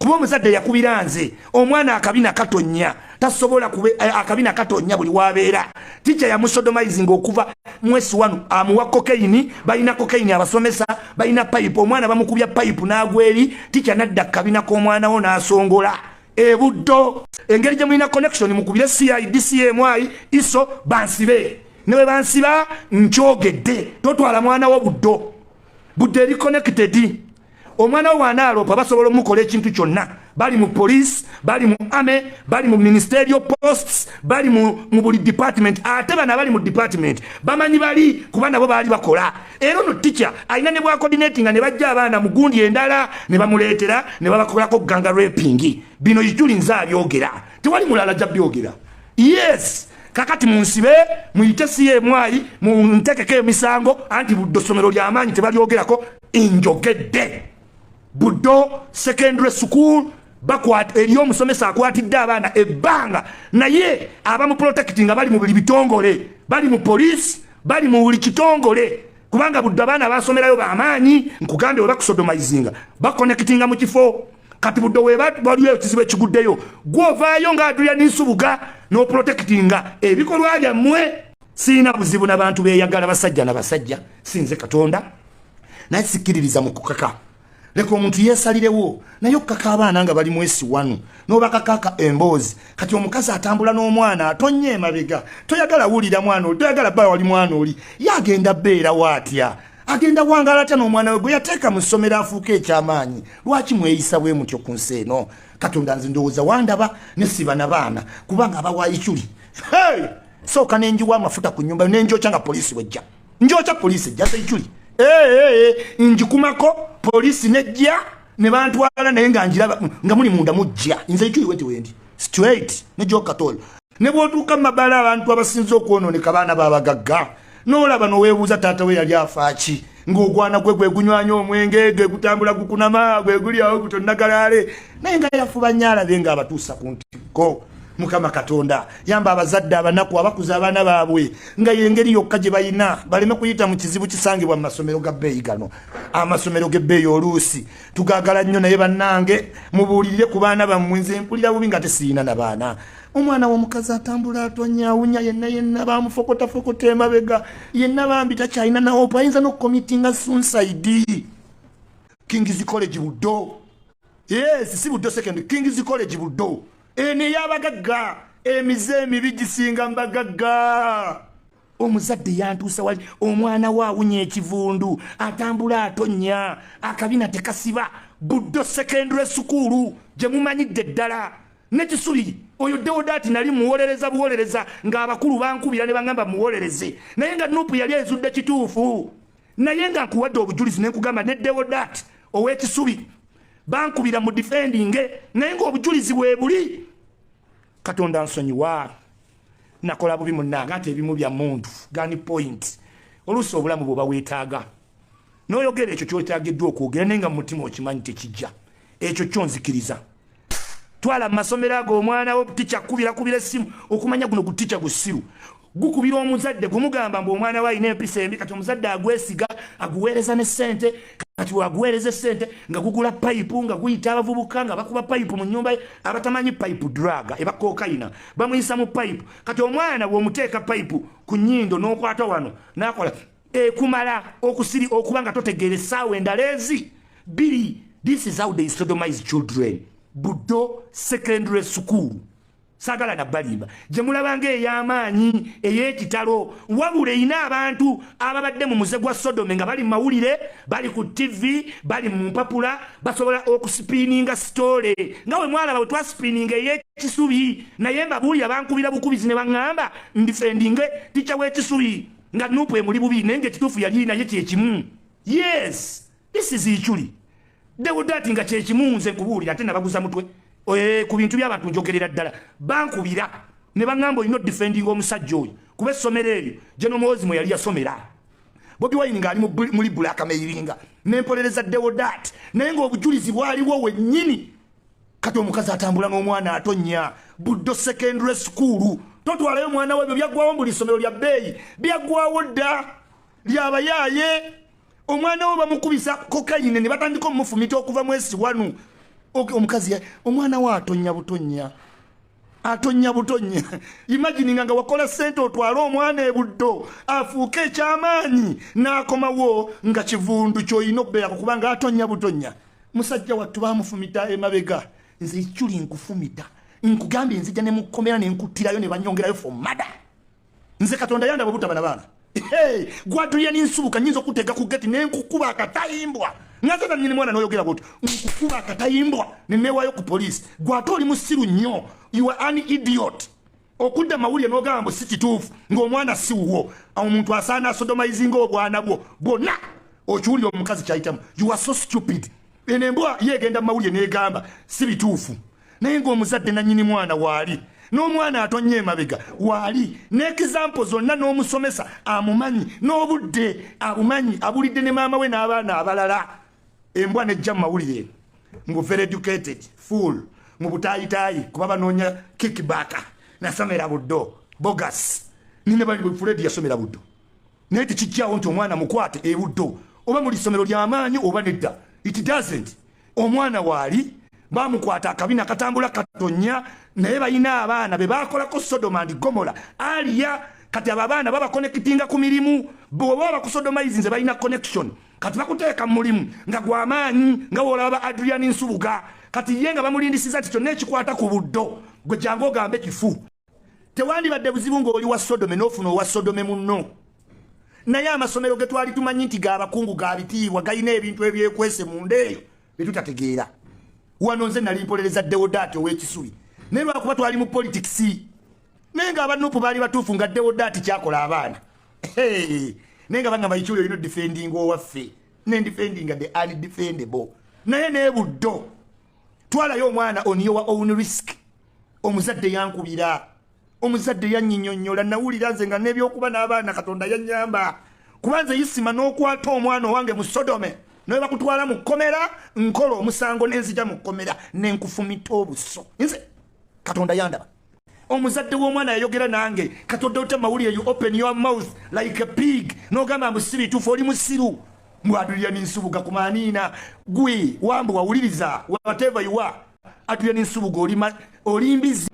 Kuba omuzadde yakubira nze, omwana akabina katonnya, tasobola kube akabina katonnya buli wabeera. Teacher yamusodomizing okuva mwesi wano, amuwa cocaine. Balina cocaine abasomesa, balina pipe. Omwana bamukubya pipe n'agweri. Teacher nadda kabina k'omwana wo n'asongola ebuddo. Engeri gye mulina connection, mukubire CID, CMI, ISO, bansibe. Ne bwe bansiba, nkyogedde, totwala mwana wo Buddo. Buddo eri connected. Omwana wo bw'anaalopa, basobola omukola ekintu kyonna. Bali mu police, bali mu army, bali mu ministerial posts, bali mu buli department. Ate bano abali mu department bamanyi bali, kuba nabo baali bakola. Era ono teacher alina ne bwacoordinatinga ne bajja abaana mu gundi endala ne bamuleetera ne babakolako gang raping. Bino Iculi nze abyogera, tewali mulala ajja byogera. Yes, kakati munsibe, muyite CMI, muntekeko emisango. Anti Buddo ssomero lyamaanyi, tebalyogerako. Njogedde Buddo Secondary School, bakwata eri omusomesa akwatidde abaana ebbanga, naye abamuprotecti nga bali mu buli bitongole, bali mu poliisi, bali mu buli kitongole, kubanga Buddo abaana basomerayo bamaanyi. Nkugambye, we bakusodomizinga, baconnectinga mu kifo. Kati Buddo waliyo ekizibu ekiguddeyo, gwovaayo nga Adrian Nsubuga n'oprotectinga ebikolwa byammwe. Siina buzibu n'abantu beeyagala, basajja na basajja, sinze Katonda, naye sikkiririza mu kukaka. Leka omuntu yeesalirewo. Naye okukaka abaana nga bali mwesi wanu n'obakakaka emboozi. Kati omukazi atambula n'omwana atonnya emabega, toyagala wulira mwana oli, toyagala bba wali mwana oli, ye agenda bbeerawo atya? Agenda wangala atya n'omwana we gwe yateeka mu ssomero afuuka ekyamaanyi? Lwaki mweyisa bwe mutyo ku nsi eno? Katonda, nze ndowooza wandaba ne siba na baana, kubanga abawa Iculi. Hey! Sooka nenjiwa amafuta ku nyumba nenjokya nga poliisi wejja. Njokya, poliisi ejja Iculi. Ngikumako, poliisi nejja ne bantwala, naye nga njiraba nga muli munda mujja. Nze Iculi wenti wendi straight nejokatolo. Ne bwotuuka mu mabaala, abantu abasinze okwonooneka baana babagagga. Noolaba noweebuuza taata we yali afaaki, ng'ogwana gwe gwe gunywanya omwenge, gwe gutambula gukunama, gwe guli awo gutonagalaale, naye nga yafuba nnyo alabe ng'abatuusa ku ntikko. Mukama Katonda, yamba abazadde abanaku abakuza abaana baabwe nga yengeri yokka gye balina, baleme kuyita mu kizibu kisangibwa mu masomero ga bbeeyi gano. Amasomero g'ebbeeyi oluusi tugagala nnyo, naye bannange, mubuulirire ku baana bammwe. Nze mpulira bubi nga tesiina na baana. Omwana w'omukazi atambula atonyawunya yenna yenna, bamufokotafokota emabega yenna, bambi takyalina nawopo, ayinza n'okucommittinga suicide. Kings College Buddo, yes, si Buddo Second, Kings College Buddo, eno ey'abagagga. Emize emibi gisinga mbagagga. Omuzadde yantuusa wali, omwana we awunya ekivundu, atambula atonnya, akabina tekasiba. Buddo Secondary School gye mumanyidde ddala nekisuli. Oyo Deodaati nali muwolereza buwolereza, ng'abakulu bankubira ne baŋŋamba muwolereze, naye nga NUP yali ezudde kituufu. Naye nga nkuwadde obujulizi ne nkugamba ne Deodaati ow'Ekisubi bankubira mu defending, naye ng'obujulizi bwe buli. Katonda nsonyiwa, nakola bubi munnange. Ate ebimu bya muntu gun point, oluusi obulamu bw'oba weetaaga n'oyogera ekyo kyotaagiddwa okwogera, naye nga mu mutima okimanyi tekijja. Ekyo kyo nzikiriza. Twala mu masomero ago omwana wo. Teacher kubirakubira essimu okumanya guno gutica gusiru, gukubira omuzadde, gumugamba mbu omwana we alina empisa embi. Kati omuzadde agwesiga, aguweereza ne ssente. Kati waguweereza essente nga gugula pipe, nga guyita abavubuka nga bakuba pipe mu nyumba ye. Abatamanyi pipe, drug eba cocaine, bamuyisa mu pipe. Kati omwana bw'omuteeka pipe ku nnyindo n'okwata wano n'akola ekumala okusiri okuba nga totegeera essaawa endala ezi bbiri. This is how they sodomize children. Buddo Secondary School, saagala nabbalimba, gye mulabanga ey'amaanyi ey'ekitalo, wabula erina abantu ababadde mu muze gwa sodomy nga bali mu mawulire, bali ku TV, bali mu mpapula, basobola okuspinninga story nga bwe mwalaba bwe twaspinninga ey'Ekisubi. Naye mbabuulira, bankubira bukubizi ne baŋŋamba ndefendinge teacher w'Ekisubi nga NUP emuli bubi, naye ngaekituufu yali naye kyekimu. Yes, this is Iculi Deodati nga kyekimu. Nze nkubuulira, ate nabaguza mutwe ku bintu by'abantu. Njogerera ddala, bankubira ne baŋŋamba olina odefendinga omusajja oyo, kuba essomero eryo General Muhoozi mwe yali yasomera, Bobi Wine ng'ali muli blackmailinga nempolereza Deodat, naye ng'obujulizi bwaliwo wennyini. Kati omukazi atambula n'omwana atonnya. Buddo Secondary School, totwalayo omwana we. Ebyo byaggwawo. Buli ssomero lya bbeeyi byaggwawo dda, lyabayaaye. Omwana we bamukubisa cocaine ne batandika omufumita okuva mwesi wanu. Omukazi omwana we atonya butonya, atonya butonya. Imagine nga wakola sente otwale omwana ebuddo afuuke ekyamaanyi, n'akomawo nga kivundu ky'olina okubeerako kubanga atonya butonya. Musajja wattu bamufumita emabega. Nze Ichuli nkufumita, nkugambye, nzija ne mukomera ne nkuttirayo ne banyongerayo for murder. Nze Katonda yandaba obutaba na baana. Gwatulya n'Ensubuka, nyinza okutega ku geti nenkukuba akatayimbwa nga nze nanyini mwana. Noyogera bwotyo, nkukuba akatayimbwa nenewayo ku poliisi. Gwate oli musiru nnyo, you are an idiot. Okudda mawulire n'ogamba mbu si kituufu ng'omwana si wuwo. Omuntu asaana asodomizinga obwana bwo bwonna. Okiwulira omukazi kyayitamu? You are so stupid. Eno embwa yeegenda mu mawulire n'egamba si bituufu, naye ng'omuzadde nanyini mwana waali, n'omwana atonye emabega waali, n'example zonna, n'omusomesa amumanyi, n'obudde abumanyi, abulidde ne maama we n'abaana abalala. Embwa nejja mu mawulire ngu very educated fool mu butaayitaayi, kuba banoonya kickback. Nasomera Buddo, bogus. Nine Fred yasomera Buddo, naye tekijjawo nti omwana mukwate ebuddo oba muli ssomero lyamaanyi oba nedda. It doesn't. Omwana waali bamukwata akabina katambula katonya, naye balina abaana be bakolako Sodom and Gomora aliya. Kati abo abaana babaconnectinga ku mirimu. Bwoba bakusodomizinze, balina connection. Kati bakuteeka mu mulimu nga gwamaanyi, nga wolaba Adrian Nsubuga. Kati ye nga bamulindisiza nti kyonna ekikwata ku Buddo, gwe jangu ogambe kifu. Tewandibadde buzibu ng'oli wa sodomy n'ofuna owa sodomy munno, naye amasomero ge twali tumanyi nti gabakungu, ga bitiibwa, galina ebintu ebyekwese munda eyo byetutategeera. Wano nze nali mpolereza Deodaati ow'Ekisubi, naye lwakuba twali mu politics, naye nga abanupu baali batuufu nga Deodaati kyakola abaana. Naye nga bagamba, "Ikyuli olina defending owaffe," nendefendinga the undefendable. Naye nebuddo twalayo omwana on your own risk. Omuzadde yankubira, omuzadde yanyinyonnyola, nawulira nze nga n'ebyokuba n'abaana Katonda yanyamba, kuba nze Isima n'okwata omwana owange mu sodomy naye bakutwala mu kkomera, nkola omusango nenzija mu kkomera nenkufumita obuso. Nze Katonda yandaba. Omuzadde w'omwana yayogera nange. Katonda ota mawulire, you open your mouth like a pig n'ogamba mbu si bituufu. Oli musiru. Mbwadulira n'Ensubuga ku maniina gwe wambu wawuliriza. Whatever you are, Adrian Nsubuga, oli mbizi.